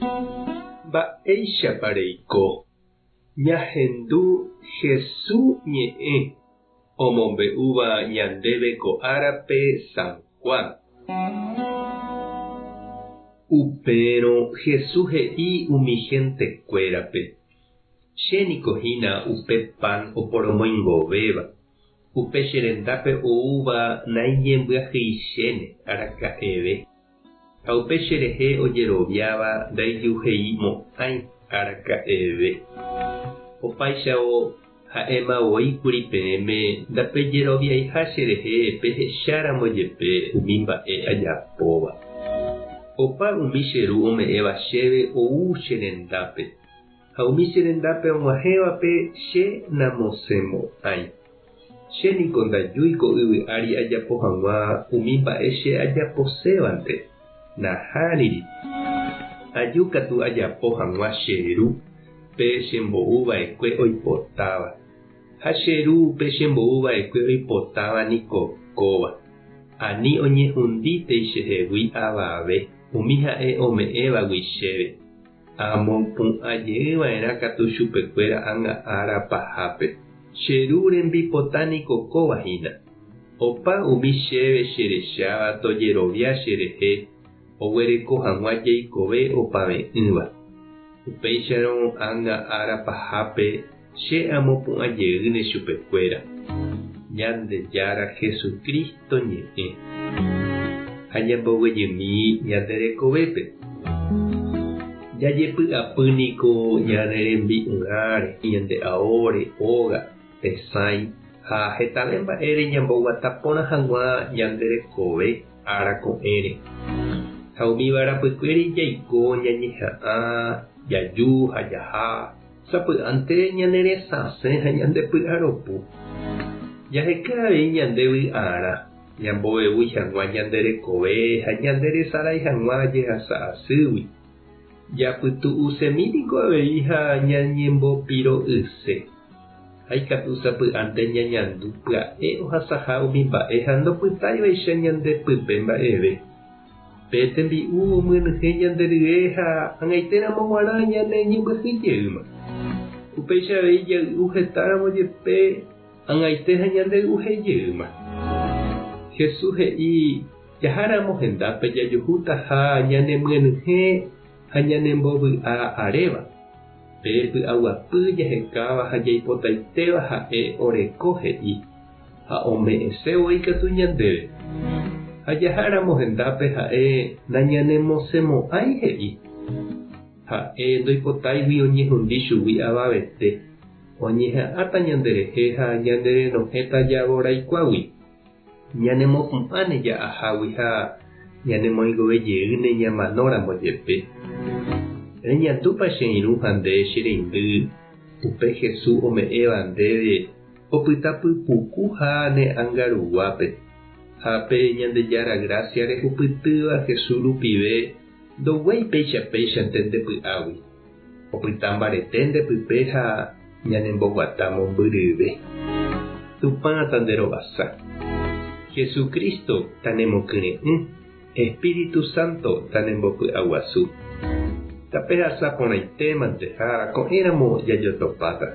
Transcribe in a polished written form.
Mba'éichapa reiko ñahendu Hesu ñe'ẽ omombe'úva ñandéve ko árape San Juan? Upérõ Hesu he'i umi hentekuérape, Che niko hína upe pan oporomoingovéva. Upe che rendápe oúva naiñembyahyichéne araka'eve, ha upe che rehe ojeroviáva ndaijuheimo'ãi araka'eve. Opáichavo ha'éma voi kuri peẽme ndapejeroviaiha che rehe pehecháramo jepe umi mba'e ajapóva. Opa umi che Ru ome'ẽva chéve ou che rendápe. Ha umi che rendápe og̃uahẽvape che namosẽmo'ãi. Che niko ndajúi ko yvy ári ajapo hag̃ua umi mba'e che ajaposévante. Nahániri. Aju katu ajapo hag̃ua che Ru, pe chembou va'ekue oipotáva. Ha che Ru, pe chembou va'ekue oipotáva niko kóva. Ani oñehundítei chehegui avave, umi ha'e ome'ẽvagui chéve. Amopu'ã jey va'erã katu chupekuéra ág̃a ára pahápe. Che Ru rembipota niko kóva hína. Opa umi chéve che recháva tojerovia che rehe oguereko hag̃ua jeikove opave'ỹva. Upéicharõ ág̃a ára pahápe che amopu'ã jeýne chupekuéra. Ñandejára Jesucristo ñe'ẽ. Ha ñamboguejymi ñande rekovépe. Jajepy'apy niko ñane rembi'urãre, ñande aóre, óga, tesãi ha hetave mba'ére ñamboguata porã hag̃ua ñande rekove ára ko'ẽre. Ha umíva rapykuéri jaiko ñañeha'ã, jaju ha jaha. Sapy'ánte ñane resãsẽ ha ñande py'aropu. Jaheka avei ñande vy'arã, ñambovevúi hag̃ua ñande rekove ha ñande resarái hag̃ua jehasa asýgui. Japytu'usemi niko avei ha ñañembopiro'yse. Ha ikatu sapy'ánte ñañandu pya'e ohasaha umi mba'e ha ndopytáivaicha ñande pype mba'eve. Pe tembi'u omyenyhẽ ñande rye ha ag̃aitéramo g̃uarã ñane ñembyasy jeýma. Upéicha avei jay'u hetáramo jepe ag̃aite ha ñande y'uhe jeýma. Jesús he'i jaháramo hendápe jajuhútaha ñanemyenyhẽ ha ñanembovy'a aréva. Pe py'aguapy jahekáva ha jaipotaitéva ha'e oreko he'i. Ha ome'ẽse voi katu ñandéve. Ha jaháramo hendápe ha'e nañanemosẽmo'ãi he'i. Ha'e ndoipotáigui oñehundi chugui avavete, oñeha'ãta ñanderehe ha ñanerenohẽta javoraikuágui. Ñanemopu'ãne ja'ahágui ha ñanemoingove jeýne ñamanóramo jepe. Reñandúpa che irũ ha nde che reindy upe Jesús ome'ẽva ndéve Opyta pypuku ha ne ánga ruguápe, ha pe Ñandejára grásia rehupytýva Jesús rupive ndoguéi péicha péichante nde py'águi. Opyta mbarete nde pype ha ñanemboguata mombyryve. Tupã tanderovasa. Jesucristo tanemokyre'ỹ, Espíritu Santo tanembopy'aguasu. Tapehasa porãitémante ha ko'ẽramo jajotopáta.